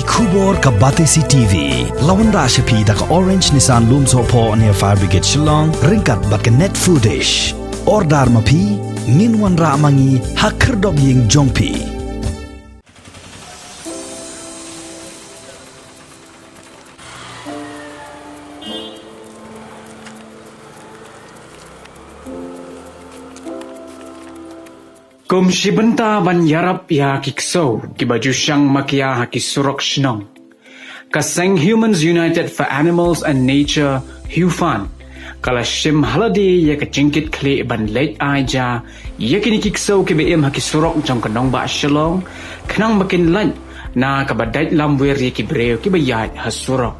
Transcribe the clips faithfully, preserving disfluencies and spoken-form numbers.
Khubor ka Batesi T V. La wanrah sha phi da ka Orange Nissan Lumsohphoh near Fire Brigade Shillong, ryngkat bad ka Net Foodish. Order ma phi, ngin wanrah ma ngi ha khyrdop ïing jong phi. Kum shi bynta ban ïarap ïa ki ksew kiba ju shang makia ha ki surok shnong, ka seng Humans United for Animals and Nature, HUFAN, ka la shim ha lade ïa ka jingkitkhlieh ban leit ai ja ïa kine ki ksew kiba im ha ki surok jong ka nongbah Shillong, khnang ba kin lait na kaba dait lamwir ïa ki briew kiba ïaid ha surok.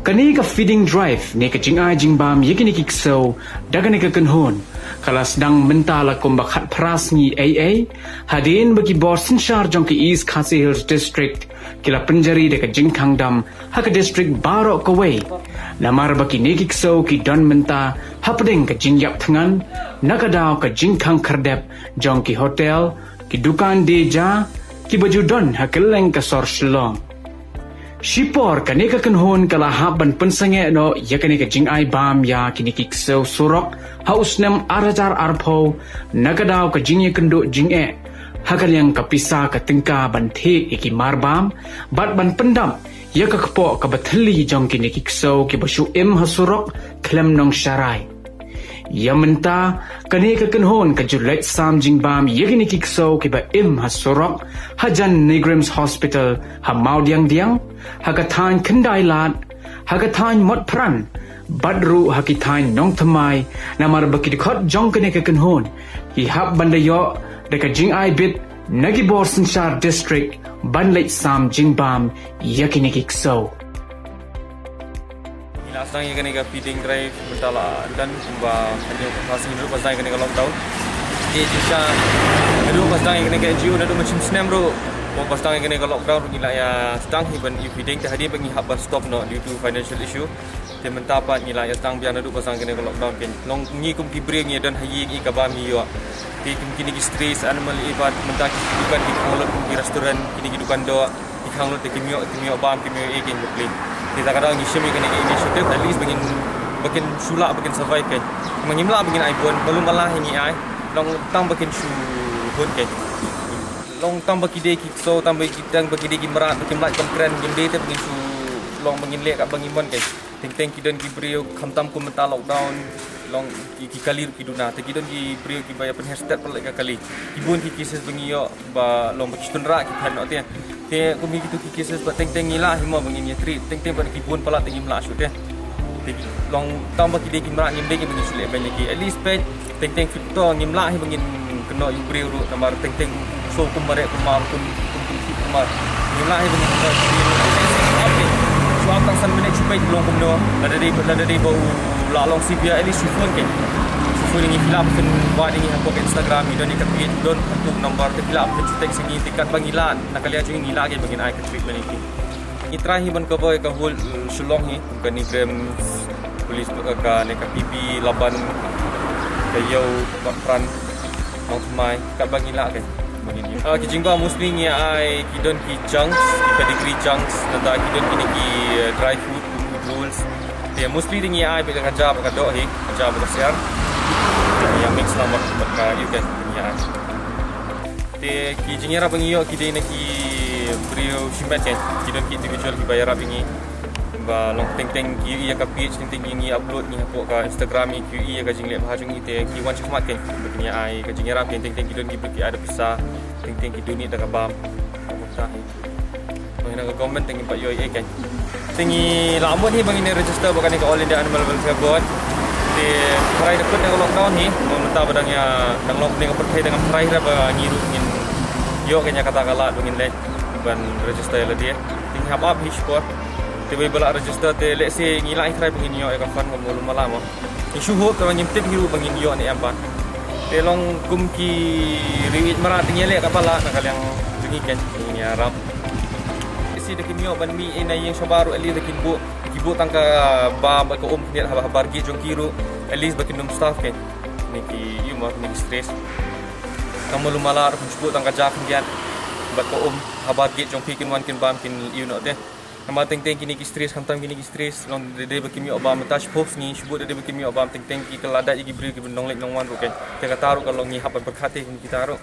Kane ka feeding drive ne ka jingai jingbam ïa kine ki ksew da kane ka kynhun, ka la sdang mynta la kumba khatphra sngi eiei, hadien ba ki bor synshar jong ka East Khasi Hills District ki la pynjari da ka jingkhang dam ha ka district baroh kawei. Namar ba kine ki ksew ki don mynta hapdeng ka jingïap thngan na ka daw ka jingkhang khyrdep jong ki hotel, ki dukan die ja kiba ju don ha kylleng ka sor Shillong. Shipor kane ka kynhun ka la hap ban pynsangeh noh ïa kane ka jingai bam ïa kine ki ksew surok ha u snem ar hajar arphew na ka daw ka jingïakynduh jingeh ha ka liang ka pisa ka tyngka ban thied ïa ki marbam bad ban pyndap ïa ka kpoh kaba thylli jong kine ki ksew kiba shu im ha surok khlem nongsharai. Ïa mynta, kane ka kynhun ka ju leit sam jingbam ïa kine ki ksew kiba im ha surok hajan NEIGRIHMS Hospital ha Mawdiangdiang, ha ka thaiñ Khyndailad, ha ka thaiñ Motphran, bad ruh ha ki thaiñ Nongthymmai, namar ba ki dkhot jong kane ka kynhun ki hap ban da ïoh da ka jingai bit na ki bor synshar district ban leit sam jingbam ïa kine ki ksew. Ngi la sdang ïa kane ka feeding drive mynta la dang kumba hynñiew ka sngi naduh ba sdang ïa kane ka lockdown. Te jingshisha naduh ba sdang ïa kane ka N G O naduh mynshem snem ruh, ba sdang ïa kane ka lockdown ruh ngi la ïa sdang hi ban ïa feeding, te hadien ba ngi hap ban stop noh due to financial issue. Te mynta pat ngi la ïa sdang biang naduh ba sdang ïa kane ka lockdown, keiñ long ngi kum ki briew ngi don ha ïing i kaba ngi ïoh. Te kum kine ki stray animal i pat mynta ki dukan ki khang lut, kum ki restaurant, kine ki dukan doh ki khang lut, te kim ïoh, kim ïoh bam, kim ïoh ei, keiñ, bapli. Te ta ka daw ngi shim ïa kane ka initiative at least ba ngin, ba kin shu lah ba kin survive, keiñ. Ma ngim lah ba ngin ai bun, malu mala hi ngi ai, long tang ba kin shu hun, keiñ. Long tang ba ki dei ki ksew, tang ba ki, tang ba ki dei ki mrad, ba kim lah ban kren, ngim dei te ba ngin shu long ba ngin leh katba ngi mon, keiñ. Teng teng ki don ki briew, khamtam kum mynta lockdown, long ki, ki kali ruh ki duna, te ki don ki briew kiba ïa pynher stet palat ïa ka kali. Ki bun ki cases ba ngi ïoh ba long ba ki tynrah ki phet noh, te, te kum hi kito ki cases ba teng teng ngi lah hi mo ba ngin ïa treat, teng teng ba ki bun palat te ngim lah shuh, te. Te ki long tang ba ki dei ki mrad, ngim dei ki ba ngin shu leh beiñ ïa ki, at least peit. Teng teng phi to ngim lah hi ba ngin kynnoh ïa u briew ruh namar teng teng shu kum mareh kum mar kum kum kum kum mar. Ngim lah hi ba ngin kynnoh ïa u briew ruh. Shu ap tang san minit shu peit long kumno. Lada dei, lada dei ba u lah long severe, at least shu phone, keiñ. Shu phone ïa ngi, phi lah ban wad ïa ngi hapoh ka Instagram, ngi don ïa ka page, don hapoh number, te phi lah ban contact ïa ngi, te katba ngi lah na ka liang jong ngi ngi lah, keiñ, ba ngin ai ka treatment ïa ki. Ngi try hi ban cover ïa ka whole, uh, Shillong hi, kum ka NEIGRIHMS, police, uh, kane ka P P Laban, ka Ïew, Motphran, Nongthymmai, katba ngi lah, keiñ, ba ngin ïa. Uh, ki jingbam mostly ngi ai, ki don ki junks, ki pedigree junks, nangta ki don kine ki, uh, dry food, kum ki rolls. Te mostly te ngi ai beit da ka ja bad ka doh hi, ka ja bad ka syiar. Te ngi ïa mix lang bad, bad ka ïew, keiñ, ngi ai. Te ki jingïarap ba ngi ïoh ki dei na ki briew shimet, keiñ, ki don ki individual kiba ïarap ïa ngi. Ba long teng teng ki ïohi ïa ka page, teng teng ngi upload ngi hapoh ka Instagram, ngi ïohi ïa ka jingleh bha jong ngi, te ki wan shakhmat, keiñ, ba kin ïa ai ka jingïarap, keiñ. Teng teng ki don ki briew ki ai da pisa, teng teng ki donate da ka bam. Kumta hi. Ba ngi na ka government te ngim pat ïoh ei, keiñ. Te ngi la mut hi ba ngin register bad kane ka All India Animal Welfare Board. Te tharai da kut na ka lockdown hi, mynta ba dang ïa, dang long kane ka pyrthei, dang ym tharai hi ba ngi ruh ngin ïoh kane kata ka lad ba ngin leit ban register ïa lade. Te ngi hap ap hi shipor. Te wei ba la register te lehse ngi lah hi tharai ba ngin ïoh ïa ka fund, ka mulu mala mo. Ngi shu hope, te ba ngim tip hi ruh ba ngin ïoh ne em pat. Te long kum ki riew ïeit mrad te ngi ïaleh katba lah na ka liang jong ngi, keiñ, ngin ïarap. Lehse da kim ïoh ban mih ei na ïing shabar ruh, at least da kin buh, ki buh tang ka bam bad ka um khyndiat ha, ha bar gate jong ki ruh, at least ba kin ym starve, keiñ. Kine ki, ïa mo, kine ki stress. Ka mulu mala ruh kin shu buh tang ka ja khyndiat. Bad ka um, habar gate jong phi kin wan kin bam kin ïoh noh te. Namar teng teng kine ki stress, khamtam kine ki stress, long da dei ba kim ïoh bam, mynta shiphew sngi shibun da dei ba kim ïoh bam, teng teng ki kylla da ïa ki briew ki ban nongleit nongwan ruh kein. Te kata ruh ka long ngi hap ban pyrkhat te kum kita ruh.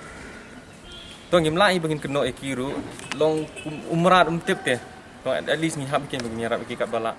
To ngim lah ïa ba ngin kynnoh ïa ki ruh, long um, um mrad um tip te. To at least ngi hap ïa ki ba ngin ïarap ïa ki katba lah.